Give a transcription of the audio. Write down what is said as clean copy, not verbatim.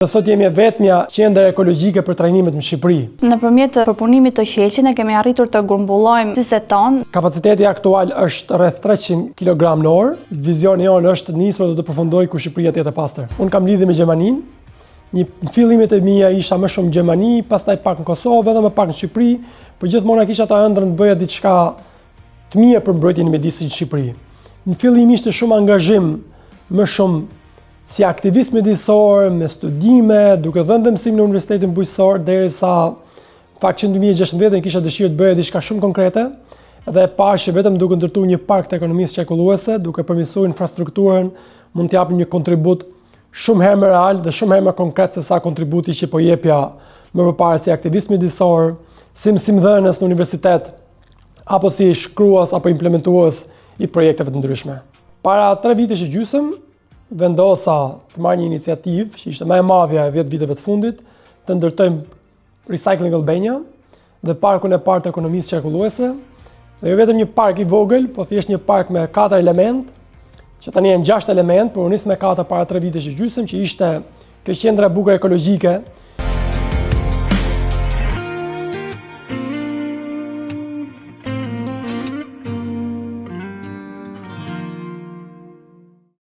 Dhe sot jemi e vetmja qendër ekologjike për trajnimet në Shqipëri. Nëpërmjet përpunimit të qelqit ne kemi arritur të grumbullojmë 40 ton. Kapaciteti aktual është rreth 300 kg në orë. Vizioni jonë është nisur dhe të përfundojë ku Shqipëria të jetë e pastër. Unë kam lidhje me Gjermaninë. Një në fillimet e mia isha më shumë në Gjermani, pastaj pak në Kosovë edhe më pak në Shqipëri, por gjithmonë kisha atë ëndrrën të bëja diçka të mirë për mbrojtjen e mjedisit në Shqipëri. Në fillim ishte shumë angazhim, më shumë si aktivist mjedisor, me studime, duke dhënë dhe mësim në Universitetin Bujqësor, derisa në fakt që në 2016 kisha dëshirë të bëja diçka shumë konkrete dhe e pashë që vetëm duke ndërtuar një park të ekonomisë qarkulluese, duke përmirësuar infrastrukturën, mund të japim një kontribut shumë herë më real dhe shumë herë më konkret se sa kontributi që po jepja më përpara si aktivist mjedisor, si mësimdhënës në universitet, apo si shkruas apo implementues i projekteve të ndryshme. Para 3 vitesh e gjysëm, vendosa të marr një iniciativë që ishte më e madhja e 10 viteve të fundit, të ndërtojmë Recycling Albania dhe parkun e parë të ekonomisë qarkulluese. Dhe jo vetëm një park i vogël, po thjesht një park me 4 element, që tani janë 6 element, por u nis me 4 para 3 vitesh e gjysëm, që ishte kjo qendra e bukur ekologjike,